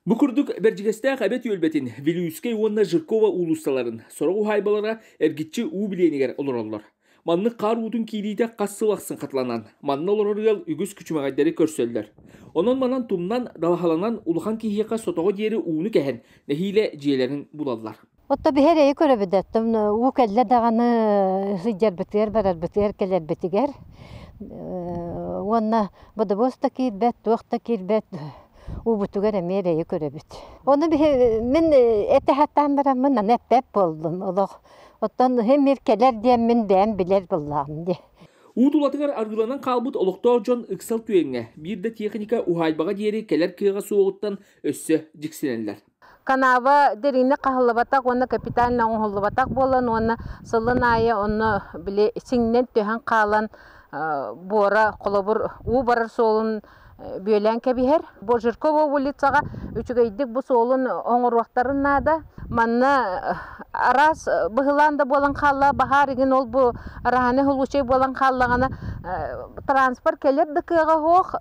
Бу курдук Бэрдьигэстээх Эбэ түөлбэтин Вилюйскай уонна Жиркова уулуссаларын сорох уһаайбалара эргиччи уу билиэнигэр олороллор. Маннык хаар уутун киириитэ хас сыл ахсын хатыланан, манна олорор ыал үгүс күчүмэҕэйдэри көрсөллөр. Онон-манан тумнан, далаһаланан улахан киһиэхэ сотоҕо диэри ууну кэһэн, нэһиилэ дьиэлэрин булаллар. Отто биһи эрэйи көрөбүт оттон уу кэллэ даҕаны сылдьарбытыгар, барарбытыгар, кэлэрбитигэр уонна бодобуос да киирбэт, туох да киирбэт уубутугар эмиэ эрэйи көрөбүт. Ону биһи мин этэ сатаан бараммын аны эппэт буоллум олох. Оттон мир кэлэр диэммин бэйэм билэр буоллаҕым дии. Уу тулатыгар арыыланан хаалбыт олохтоох дьон ыксал түгэҥҥэ биир да техника уһаайбаҕа диэри кэлэр кыаҕа суоҕуттан өссө дьиксинэллэр. Канава дириҥник хаһыллыбатах уонна капитально оҥоһуллубатах буолан уонна сылын аайы онно били сиҥнэн түһэн хаалан буора холобур уу барар суолун бүөлээн кэбиһэр. Бу Жиркова улицаҕа үчүгэйдик бу суолун оҥоруохтарын наада. Манна араас быһылаан да буолан хаалла, баһаар игин ол бу араһаны случай буолан хааллаҕына транспорт кэлэр да кыаҕа суох.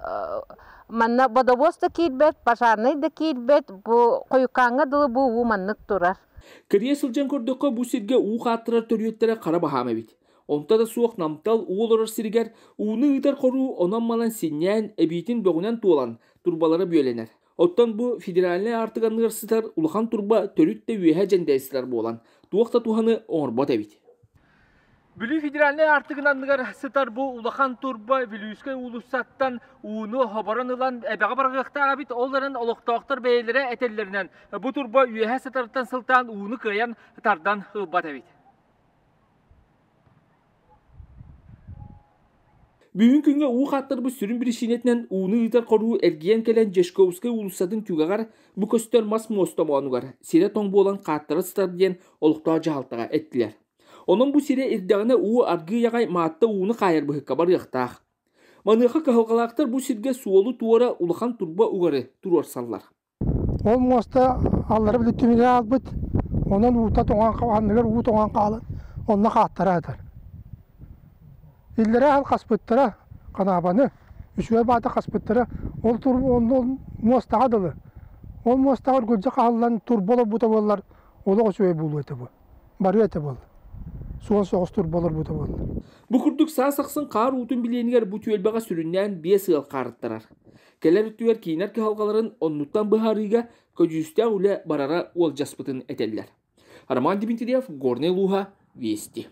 Манна водовоз да киирбэт, пожарнай да киирбэт, бу хойукааҥҥа дылы бу уу маннык турар. Кэрийэ сылдьан көрдөххө, бу сиргэ уу хааттарар төрүөттэрэ хара баһаам эбит. Онто да суох намтал уу олорор сиригэр ууну ыытар хоруу онон-манан синньээн, эбиитин бөҕүнэн туолан, турбалара бүөлэнэр. Оттон бу федеральнай аартык анныгар сытар улахан турба төрүт да үөһэ дьэндэйэ сытар буолан, туох да туһаны оҥорбот эбит. Бүлүү федеральнай аартыгын анныгар сытар бу улахан турба Вилюйскай уулуссаттан ууну хоборон ылан эбэҕэ барыахтаах эбит. Ол эрэн олохтоохтор бэйэлэрэ этэллэринэн бу турба үөһэ сытарыттан сылтаан ууну кыайан тардан ылбат эбит. Бүгүн күҥҥэ уу хааттарбыт сүрүн биричиинэтинэн ууну ыытар хоруу эргийэн кэлэн Дьячковскай уулуссатын түгэҕэр бу көстөр мас муоста омоонугар сирэ тоҥ буолан хааттара сытар диэн олохтоох дьаһалтаҕа эттилэр. Онон бу сирэ ирдэҕинэ уу аргыый аҕай Маатта ууну хаайар быһыкка барыахтаах. Маныаха кыһалҕалаахтар бу сиргэ суолу туора улахан турба угары туруорсаллар. Ол муоста аллара бүттүмүнэ аалбыт, онон уута тоҥон анныгар уу тоҥон хаалан онно хааттара сытар. Иллэрээ сыл хаспыттара ханаабаны, үчүгэй баата хаспыттара, ол тур онно муостаҕа дылы. Ол муостаҕа үргүлдьү хаһыллан турба олорбута буоллар олох үчүгэй буолуо этэ бу. Барыа этэ буолла. Суон соҕус турба олорбута буолла. Бу курдук саас ахсын хаар уутун билиэнигэр бу түөлбэҕэ сүрүннээн биэс ыал хаарыттарар. Кэлэр өттүгэр киинэр кыһалҕаларын оннуттан быһаарыыга көдьүүстээх үлэ барара уолдьаспытын этэллэр. Роман Дмитриев, Горнай улууһа, Вести.